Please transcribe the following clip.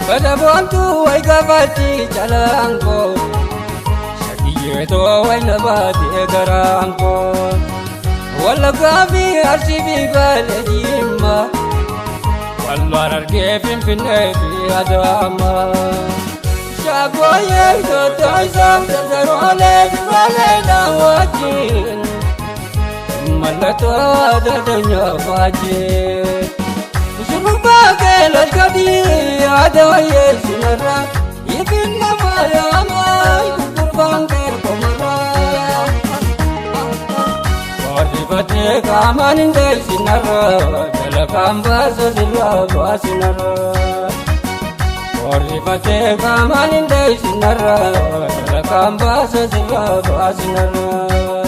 Bada boontuu way gaafatti calaanqoo shakiyyeetoo way na baatee garaankoo. Wallaggaa fi Arsii fi Baalee Jimmaa Walloo Harargee Finfinnee fi Adaamaa. Shaggooyyee Doddoisa Dardaroolee Duraalee wajjin mallattoo aadaa faajjii. Shurrubbaa kee lalqabii yaada wayyee sinarra ifin nama yaamaa gurgurbaan kee qomarraa. Warrifatee qaamaan hin deessinarra dalagaan baasa sirraa baasinarra. Warrifatee qaamaan hin deessinarra dalagaan baasa sirraa baasinarra.